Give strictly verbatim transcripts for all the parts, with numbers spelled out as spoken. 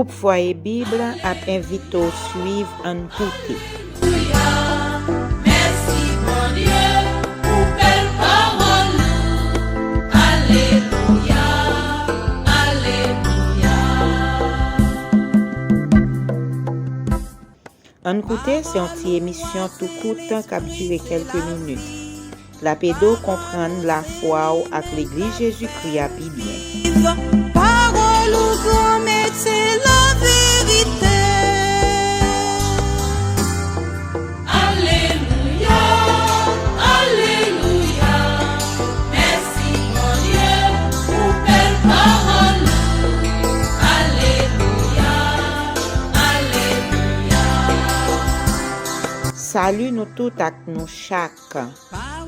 Fwaye Bib ap envite w swiv Ann Koute. Mèsi Bondye pou bèl pawòl ou. Alelouya, alelouya. Ann Koute se yon ti emisyon tou kout k ap dire kèlke minit. L ap ede w konprann lafwa w ak Legliz Jezikri a pi byen. Pawòl ou granmèt laverite. Alelouya, alelouya. Mèsi Bondye pou bèl pawòl ou. Alelouya, alelouya. Sali nou tout ak nou chak.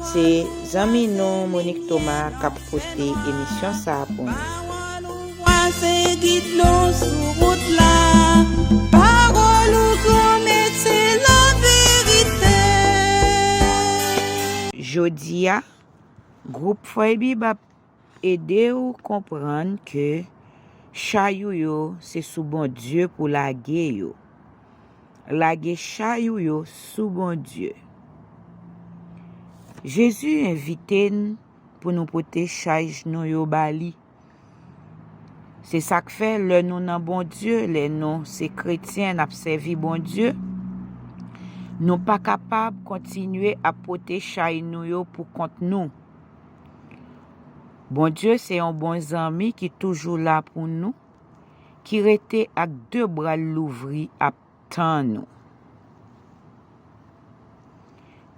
Se zanmi nou Monique Thomas k ap pote emisyon sa a pou nou. Pawòl ou se gid nou sou wout la. Pawòl ou granmèt se laverite. Jodi a, gwoup Fwaye Bib ap ede w konprann ke chay ou yo se sou Bondye pou lage yo. Lage chay ou yo sou Bondye. Jezi envite n pou nou pote chay nou yo ba li. Se sa k fè lè nou nan Bondye, lè nou se kretyen, n ap sèvi Bondye, nou pa kapab kontinye ap pote chay nou yo pou kont nou. Bondye se yon bon zanmi ki toujou la pou nou, ki rete ak de bra l louvri ap tann nou.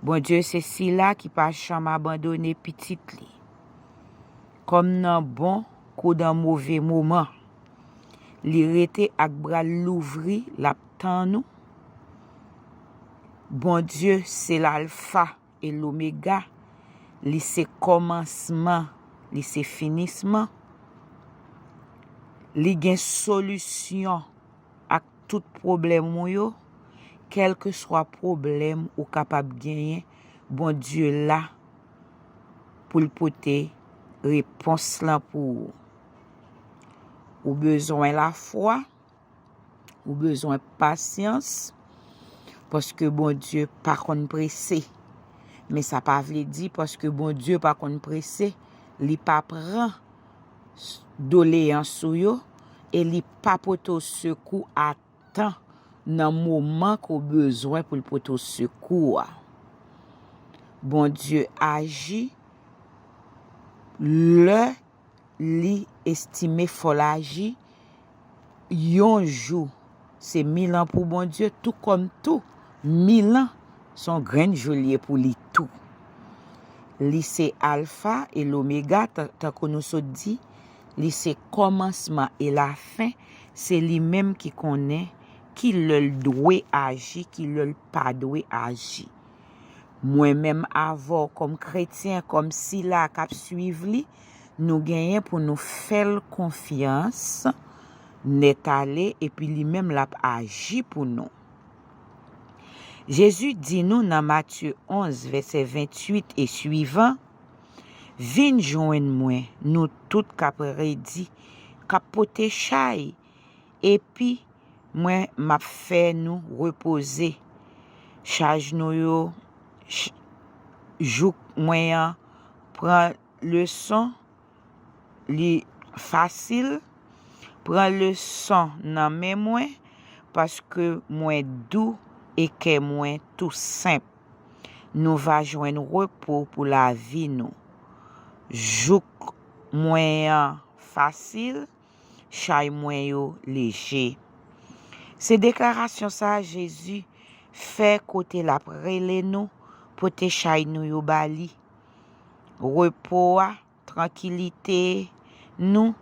Bondye se sila ki pa janm abandone pitit li. Kòm nan bon kou nan move moman, li rete ak bra l louvri, l ap tann nou. Bondye se Lalfa e Lomega. Li se kòmansman, li se finisman. Li gen solisyon ak tout pwoblèm ou yo, kèlkeswa pwoblèm ou kapab genyen, Bondye la pou l pote repons lan pou ou. Ou bezwen lafwa, ou bezwen pasyans, paske Bondye pa konn prese. Men sa pa vle di paske Bondye pa konn prese, li pa pran doleyans ou yo e li pa pote w sekou a tan nan moman ke w bezwen pou l pote w sekou a. Bondye aji lè li estime fò l aji. Yon jou se mil an pou Bondye, tou kòm tou mil an se yon grenn jou l ye pou li tou. Li se Alfa e Lomega, tan- tankou nou sot di, li se kòmansman e lafen, se li menm ki konnen ki lè l dwe aji, ki lè l pa dwe aji. Mwen menm avè w kòm kretyen, kòm sila k ap swiv li, nou genyen pou nou fè l konfyans nèt ale, epi li menm l ap aji pou nou. Jezi di nou nan Matye onz, vèsè venntuit e swivan, vin jwenn mwen, nou tout k ap redi, k ap pote chay, epi mwen m ap fè nou repoze. Chaj nou yo, ch- jouk mwen an, pran leson, li fasil. Pran leson nan men mwen, paske mwen dou e kè mwen tou senp. Nou va jwenn repo pou lavi nou. Jouk mwen an fasil, chay mwen yo leje. Se deklarasyon sa a Jezi fè kote l ap rele nou pote chay nou yo ba li. Repo a, trankilite nou,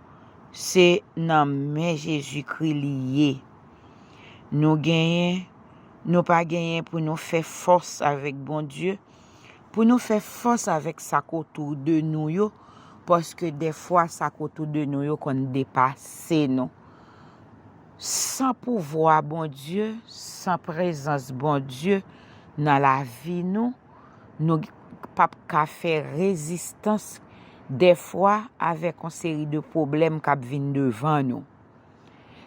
se nan men Jezikri li ye. Nou genyen, nou pa genyen pou nou fè fòs avèk Bondye, pou nou fè fòs avèk sa k otou de nou yo, paske dèfwa sa k otou de nou yo konn depase nou. San pouvwa Bondye, san prezans Bondye nan lavi nou, nou p ap ka fè rezistans dèfwa avèk yon seri de pwoblèm k ap vin devan nou.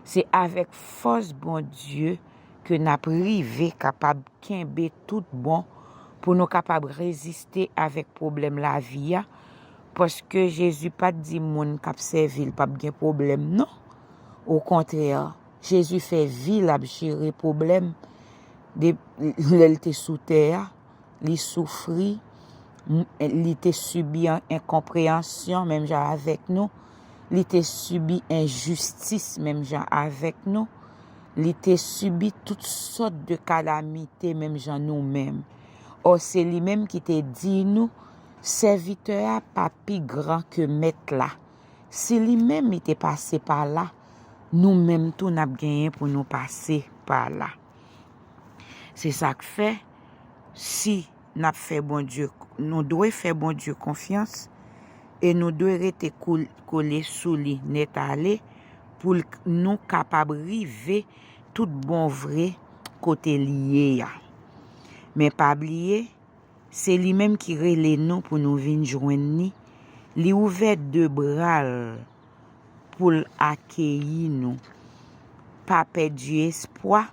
Se avèk fòs Bondye ke n ap rive kapab kenbe tout bon pou nou kapab reziste avèk pwoblèm lavi a, paske Jezi pa t di moun k ap sèvi l p ap gen pwoblèm, non. Okontrè, Jezi fè vi l ap jere pwoblèm de, lè l te sou tè a. Li soufri, m- li te sibi an- enkonpreyansyon menm jan avèk nou, li te sibi enjistis menm jan avèk nou, li te sibi tout sòt de kalamite menm jan nou menm. Ò, se li menm ki te di nou, sèvitè a pa pi gran ke mèt la. Si li menm li te pase pa la, nou menm tou n ap genyen pou nou pase pa la. Se sa k fè, si n ap fè Bondye, nou dwe fè Bondye konfyans e nou dwe rete koul- kole sou li nèt ale pou l- nou kapab rive tout bon vre kote li ye a. Men pa bliye, se li menm ki rele nou pou nou vin jwenn li. Li ouvè de bra l pou l akeyi nou. Pa pèdi espwa,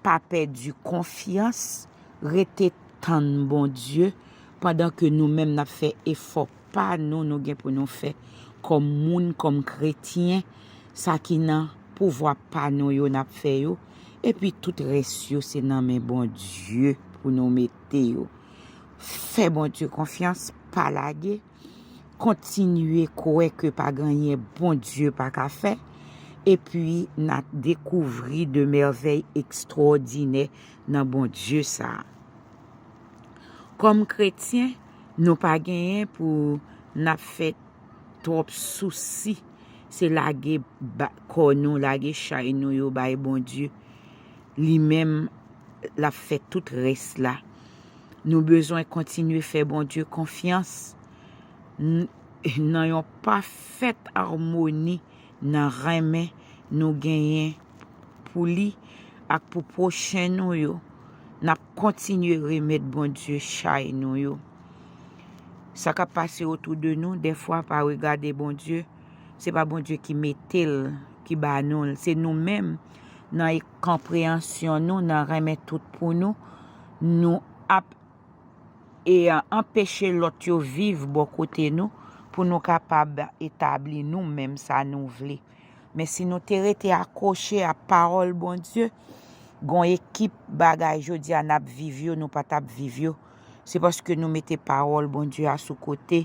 pa pèdi konfyans, rete tann Bondye pandan ke nou menm n ap fè efò pa nou, nou gen pou nou fè kòm moun, kòm kretyen, sa ki nan pouvwa pa nou yo n ap fè yo, epi tout rès yo se nan men Bondye pou nou mete yo. Fè Bondye konfyans, pa lage, kontinye kwè ke pa gen anyen Bondye pa ka fè, epi n a dekouvri de mèvèy ekstwòdinè nan Bondye sa a. Kòm kretyen, nou pa genyen pou n ap fè twòp sousi, se lage ba- kò nou, lage chay nou yo bay Bondye. Li menm, l ap fè tout rès la. Nou bezwen kontinye fè Bondye konfyans n- nan yon pafèt amoni nan renmen nou genyen pou li ak pou pwochen nou yo. N ap kontinye remèt Bondye chay nou yo. Sa k ap pase otou de nou, dèfwa pa regade Bondye, se pa Bondye ki mete l, ki ba nou l, se nou menm, nan konpreyansyon nou, nan renmen tout pou nou, nou ap e anpeche lòt yo viv bò kote nou, pou nou kapab etabli nou menm sa nou vle. Men si nou te rete akwoche a pawòl Bondye, gon ekip bagay jodi a n ap viv yo, nou pa t ap viv yo. Se paske nou mete pawòl Bondye a sou kote,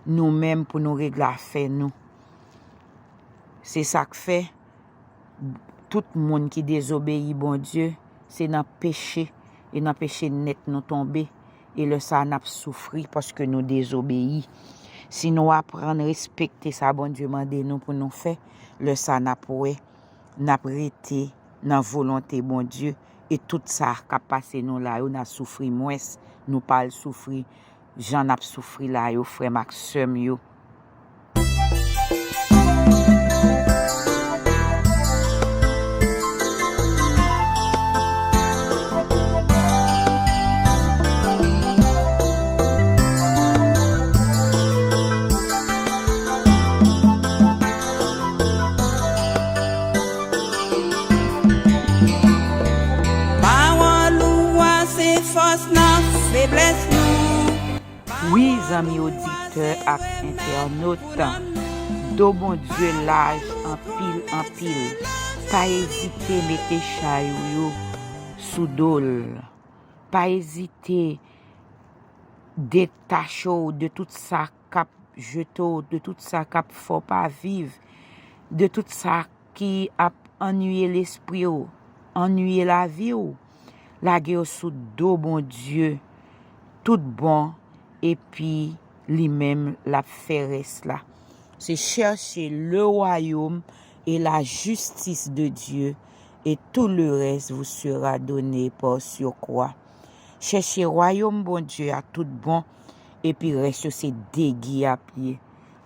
nou menm pou nou regle afè nou. Se sa k fè, tout moun ki dezobeyi Bondye, se nan peche, e nan peche nèt nou tonbe, e lè sa a n ap soufri paske nou dezobeyi. Si nou aprann respekte sa Bondye mande nou pou nou fè, lè sa a n ap wè, n ap rete nan volonte Bondye, e tout sa k ap pase nou la yo, n a soufri mwens, nou pa al soufri jan n ap soufri la yo, frè m ak sè m yo. Pawòl ou a se fòs nan feblès nou. Wi, zanmi oditè ak entènot, do Bondye laj anpil, anpil. Pa ezite mete chay ou yo sou do l. Pa ezite detache w de tout sa k ap jete w, de tout sa k ap fè w pa viv, de tout sa ki ap annuiye lespri w, annuiye lavi w, lage yo sou do Bondye tout bon, epi li menm l ap fè rès la. Se cherchez le royaume et la justice de Dieu, et tout le reste vous sera donné par surcroît. Chèche wayòm Bondye a tout bon, epi rès yo se degiyapye.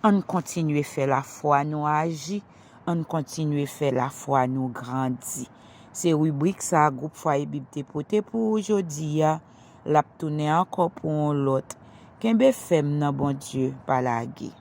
Ann kontinye fè lafwa nou aji, ann kontinye fè lafwa nou grandi. Se ribrik sa a Gwoup Fwaye Bib te pote pou ou jodi a. L ap tounen ankò pou yon lòt. Kenbe fèm nan Bondye, pa lage.